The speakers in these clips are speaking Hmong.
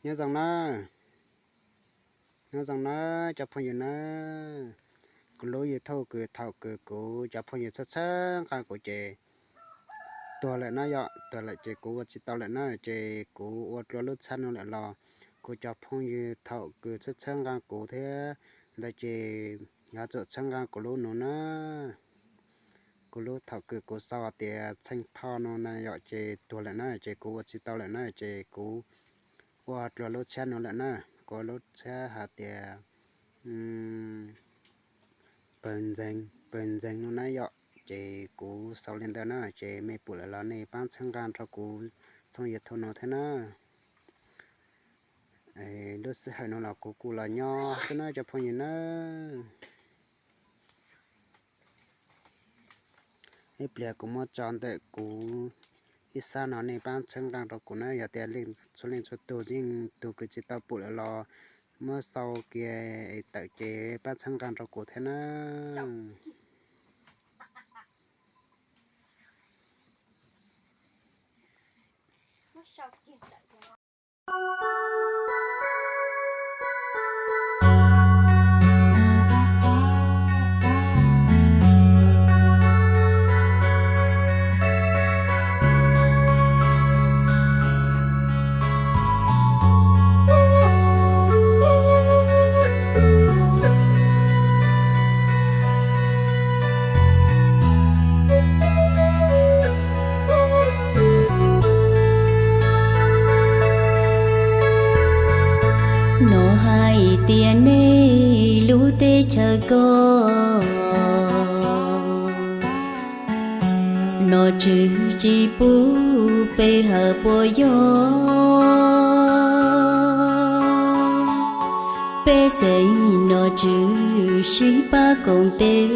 Nyob zoo na, nyob zoo na cov phooj ywg na. Kuv lub YouTube kws thaum kws kuv cov phooj ywg txhawb txhawb nqa kuv ces tuag lawm na yom, tuag lawm ces kuv ua tsis tau lawm na, ces kuv ua dlua lub txhab no lawm los kuv cov phooj ywg thaum kws txhawb txhawb nqa kuv thiab ntawd ces yuav tsum txhawb nqa kuv lub no na. Kuv lub thaum kws kuv sau tias Txheej Thoj no na yom ces tuag lawm na, ces kuv ua tsis tau lawm na, ces kuv ua dlua lub txhab no lawm na. Kuv lub txhab hais tias Pawg Ntxeev, Pawg Ntxeev no na yom, ces kuv sau li ntawd na, ces mej pum lawm los nej pab txhawb nqa rau kuv txhooj YouTube no thiab na. Lub sij hawm no los kuv kuj los nyob xwb na cov phooj ywg na. Ib pliag kuv muab tso ntawm kuv ib sab no nej pab txhawb nqa rau kuv na, yog tias txhua leej txhua tus yeej tus kws tsis tau pum lawm los muab sau kiag tawm ces pab txhawb nqa rau kuv thiab na. No hais tias nej lub teb chaws ko, nom tswv tsis pub pe hawm puas yog? Peb xeem nom tswv sib pab koom tes,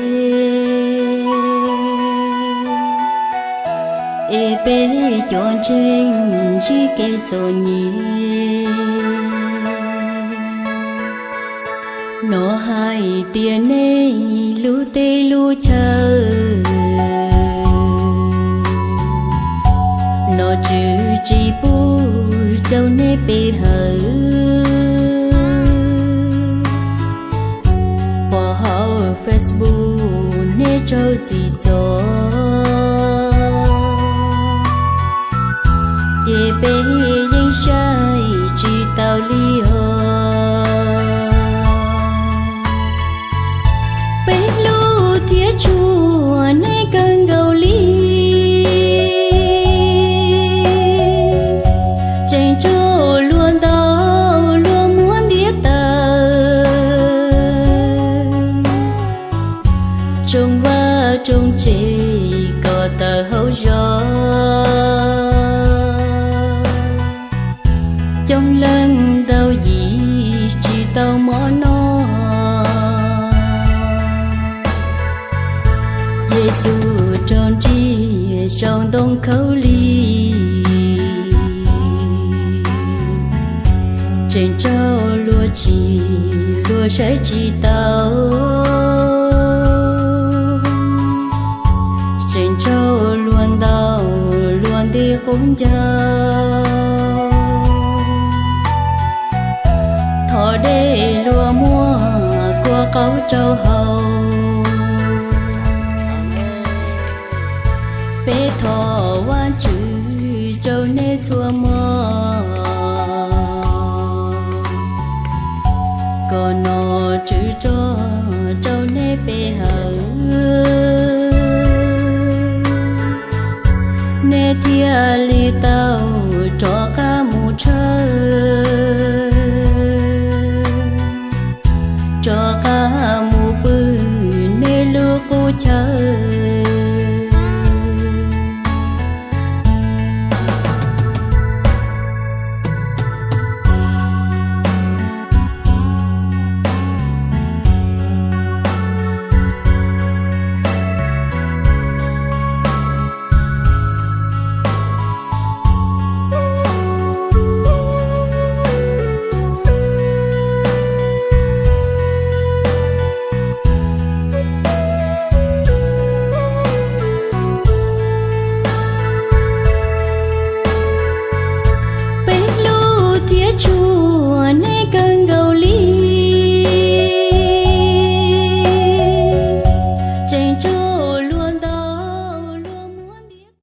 es peb cov ntseeg ntsib kev txom nyem. No hais tias nej lub teb lub chaw, nom tswv tsis pub rau nej pe hawm. Pom hauv Facebook nej raug txim txom, ces peb yeej saib tsis taus li os. Peb hlub thiab tshua nej kawg nkaus li, tseem raug luag ntaus luag muab ntiab tawm, tsoo vaj tsoo tsev kom tawm hauv zos. Coob leej ntau yim tsis tau mov noj, Yexus raug nrig saum ntoo khaub lig, tseem raug luag tsim luag saib tsis taus, tseem raug luag ntaus luag nti qub ncaug, thov dej luag muab kua qaub rau haus. Peb thov Vajtswv rau nej txhua hmo, kom nom tswv tso rau nej pe hawm, nej thiaj li tau